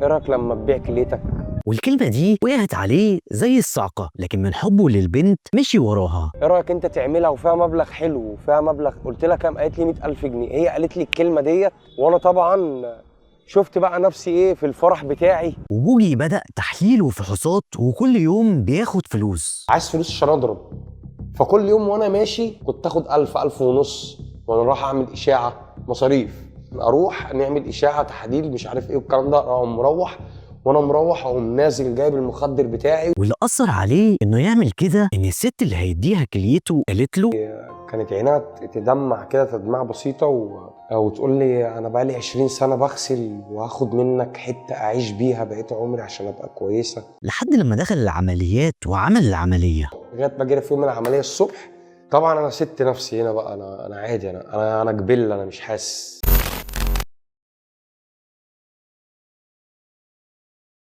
ايه رايك لما تبيع كليتك؟ والكلمة دي وقعت عليه زي الصعقة، لكن من حبه للبنت مشي وراها. ايه رايك انت تعملها وفيها مبلغ حلو وفيها مبلغ؟ قلت لها كام؟ قالت لي 100,000 جنيه. هي قالت لي الكلمة ديت وانا طبعا شفت بقى نفسي ايه في الفرح بتاعي. وبوجي بدأ تحليل وفحوصات، وكل يوم بياخد فلوس. عايز فلوس عشان اضرب، فكل يوم وانا ماشي كنت اخد 1000 1500 وانا رايح اعمل اشاعة مصاريف، اروح نعمل اشاعة تحاليل مش عارف ايه والكلام ده، اقوم مروح، وانا مروح اقوم نازل جايب المخدر بتاعي. واللي أثر عليه إنه يعمل كده إن الست اللي هيديها كليته قالت له، كانت عينها تدمع كده تدمعة بسيطة وتقول لي أنا بقالي 20 سنة بغسل وهاخد منك حتة أعيش بيها بقيت عمري عشان أبقى كويسة. لحد لما دخل العمليات وعمل العملية. لغاية ما جينا في يوم العملية الصبح، طبعا أنا سبت نفسي هنا بقى، أنا عادي، أنا جبل، أنا مش حاسس.